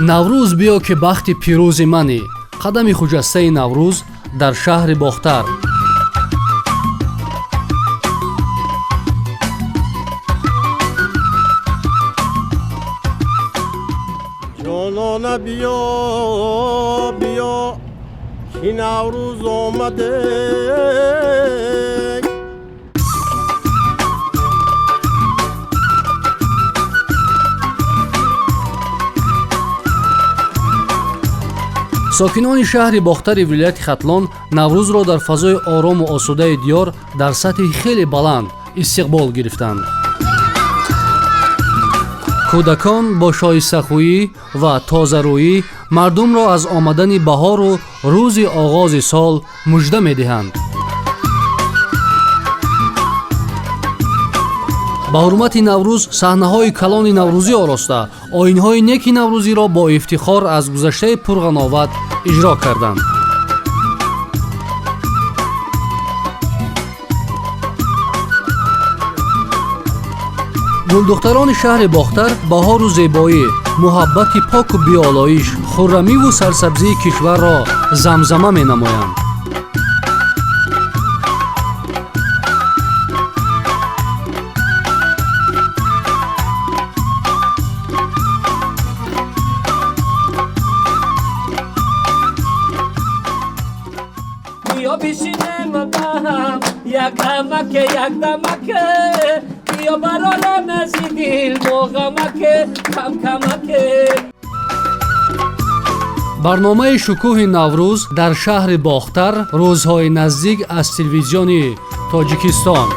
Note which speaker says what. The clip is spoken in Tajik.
Speaker 1: Наврӯз, биё, ки бахти пирӯзи манӣ. Қадами хуҷастаи Наврӯз дар шаҳри Бохтар.
Speaker 2: Ҷонона, биё, биё, ки Наврӯз омаде.
Speaker 1: Сокинони шаҳри Бохтари вилояти Хатлон Наврӯзро дар фазои орому осудаи диёр дар сатҳи хеле баланд истиқбол гирифтанд. Кӯдакон бо шоистахӯӣ ва тозарӯӣ мардумро аз омадани баҳору рӯзи оғози сол мужда медиҳанд. Ба ҳурмати Наврӯз саҳнаҳои калони наврӯзӣ ороста, оинҳои неки наврӯзиро бо ифтихор аз гузаштаи пурғановат иҷро карданд. Гулдухтарони шаҳри Бохтар баҳору зебоӣ, муҳаббати поку биолоиш, хуррамиву сарсабзии кишварро замзама менамоянд.
Speaker 3: Биё, бишинем ба ҳам як дамаке, як дамаке. Биё, барорем ази дил бо ғамаке, кам камаке.
Speaker 1: Барномаи шукӯҳи Наврӯз дар шаҳри Бохтар рӯзҳои наздик аз Телевизиони Тоҷикистон.